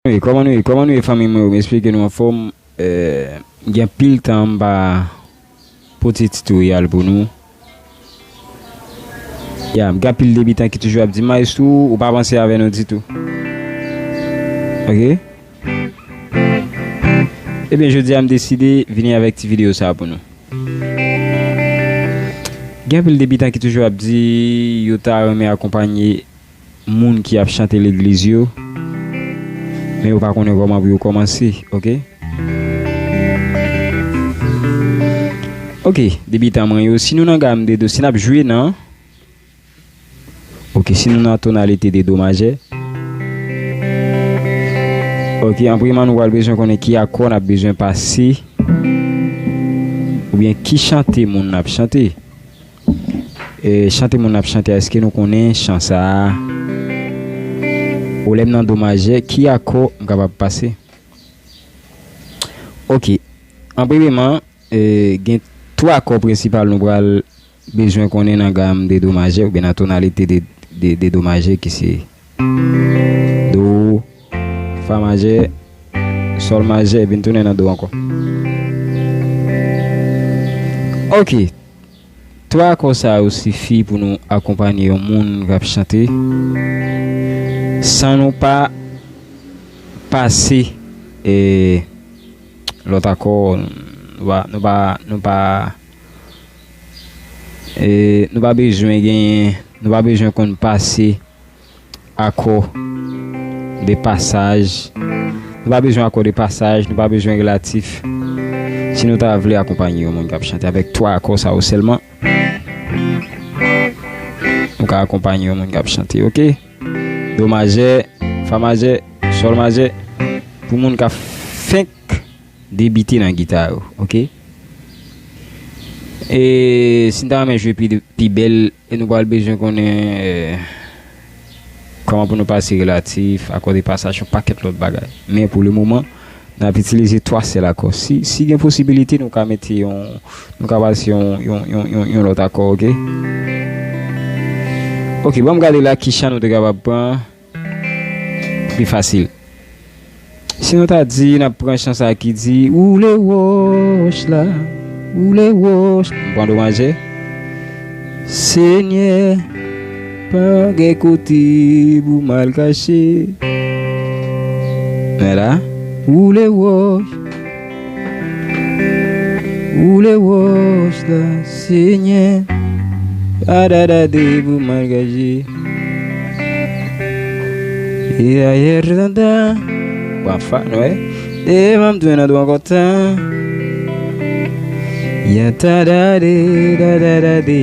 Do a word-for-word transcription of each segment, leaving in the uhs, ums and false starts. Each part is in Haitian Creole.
Kòman nou ye? Kòman nou ye? Kòman nou ye, fanmi mwen yo? M espere ke nou anfòm. Eh, gen pil tan m pa pote titoryal pou nou. Ya, m gen pil debitan ki toujou ap di, "Maestro, ou pa panse avè nou ditou." Ok? Ebyen, jodi a, m deside vini avèk ti videyo sa a pou nou. Gen pil debitan ki toujou ap di yo ta renmen akonpanye moun ki ap chante legliz yo, men yo pa konnen kòman pou yo kòmanse, ok? Ok, debitan mwen yo, si nou nan gam de do, si n ap jwe nan, ok, si nou nan tonalite de do majè, ok, an premye nou pral bezwen konnen ki akò n ap bezwen pase, oubyen ki chante moun n ap chante. E, chante moun ap chante a, èske nou konnen chan sa a? Ou lè m nan do majè, ki akò m kapab pase? Ok. An premyeman, e, gen twa akò prensipal nou pral bezwen konnen nan gam de do majè, oubyen nan tonalite de, de, de do majè, ki se do, fa majè, sòl majè, epi n tounen nan do ankò. Ok. Twa akò sa yo sifi pou nou akonpanye yon moun k ap chante san nou pa pase, e, lòt akò. Nou pa, nou pa, nou pa, e, nou pa bezwen genyen, nou pa bezwen konn pase akò de pasaj. Nou pa bezwen akò de pasaj, nou pa bezwen relatif. Si nou ta vle akonpanye yon moun k ap chante avèk twa akò sa yo sèlman, ou ka akonpanye yon moun k ap chante, ok? Do majè, fa majè, sòl majè. Pou moun k ap fenk debite nan gita yo, ok? E si n ta renmen jwe pi, pi bèl, e nou pral bezwen konnen, e, kòman pou nou pase relatif, akò de pasaj, yon pakèt lòt bagay. Men pou le moman, n ap itilize twa sèl akò. Si, si gen posibilite, nou ka mete yon, nou ka pase yon, yon, yon, yon, yon lòt akò, ok? Ok, ban m gade la ki chan nou te kapab pran. Pi fasil. Si nou ta di, n ap pran chan sa ki di, "Woule wòch la, woule wòch." M pran do majè. Senyè, pa gen kote pou m al kache. Men la, woule wòch. Woule wòch la, Senyè. Adadade pou m al kache. E ayè tanda. Bon, fa, nou wè. E m ap tounen nan do ankò tan. Ya tadade, dadadade,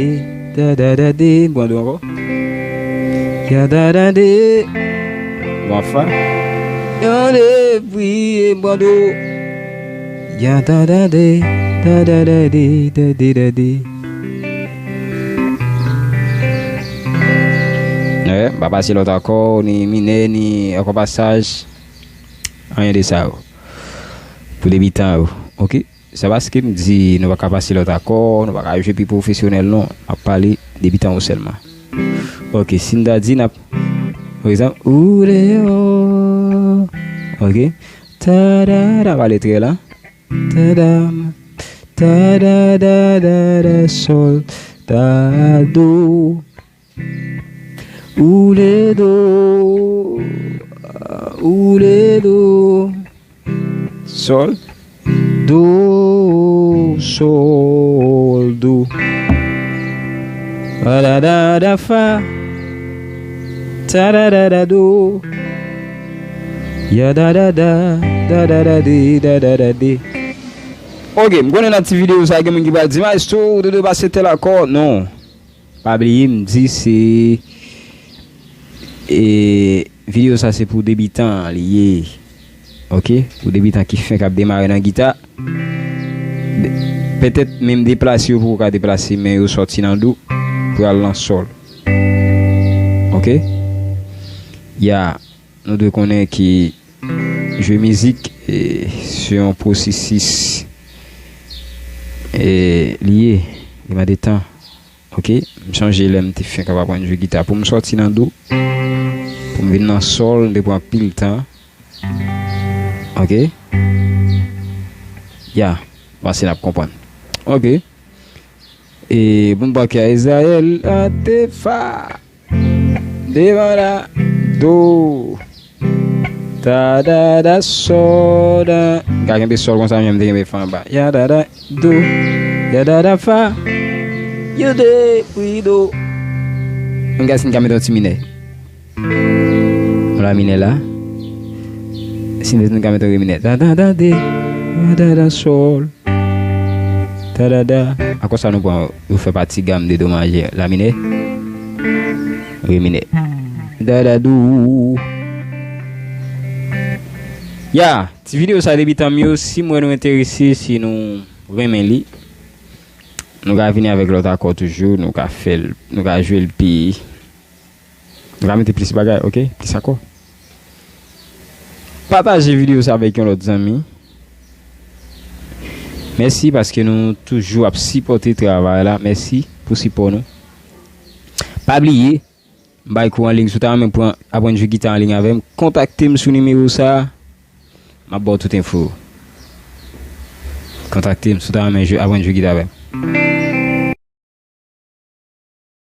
dadadade. Bon, do ankò. Ya dadade. Bon, fa. Yon de priye, bon, do. Ya dadade, dadadade, dadadade. Eh, m pa pase lòt akò, ni minè, ni akò pasaj. Anyen de sa yo. Pou debitan yo. Ok? Se pa paske m di nou pa ka pase lòt akò, nou pa ka jwe pi pwofesyonèl, non. M ap pale debitan yo sèlman. Ok, si n ta di n ap, pa egzanp, ou deyò. Ok? Tadada, pale trè la. Tadam, tadadadada, sòl, ta, do. Ou le do, ou le do, sòl, do, sòl, do. Adadada, fa, tadadada, do. Ya dadada, dadadade, dadadade. Ok, m konnen nan ti videyo sa gen moun ki pral di, "Maestro, ou te dwe pase tèl akò." Non. Pa bliye, m di se, e, videyo sa se pou debitan li ye. Ok? Pou debitan ki fenk ap demare nan gita. Petèt menm deplase yo poko ka deplase, men yo sòti nan do pou al nan sòl. Ok? Ya, nou dwe konnen ke jwe mizik, e, se yon pwosesis, e, li ye, li mande tan. Ok, m sonje lè m te fenk ap aprann jwe gita. Pou m sòti nan do, pou m vin nan sòl, m te pran anpil tan. Ok. Ya, panse n ap konprann. Ok. E bon, baka Izrayèl, atefa. Devan la, do. Ta da da, sò da. M ka kenbe sòl konsa, men m te kenbe fa anba. Ya da da, do. Ya da da, fa. Yo de, wi, do. M gade si m ka mete yon ti minè. Yon la minè la. Si m bezwen ka mete yon re minè. Da da da de. Da da da sòl. Da da da. Akò sa nou pran, yo fè pati gam de do majè. La minè. Re minè. Da da do. Ya, ti videyo sa debitan m yo, si m wè nou enterese, si nou renmen li, nou ka vini avèk lòt akò toujou, nou ka fè l, nou ka jwe l pi Nou ka mete plis bagay, ok? Plis akò. Pataje videyo sa avèk yon lòt zanmi. Mèsi paske nou toujou ap sipòte travay la. Mèsi pou sipò nou. Pa bliye, m bay kou an liy. Si w ta renmen pran, aprann jwe gita an liy avè m, kontakte m sou nimewo sa a. M ap ba w tout enfo. Kontakte m si w ta renmen jwe, aprann jwe gita avè m.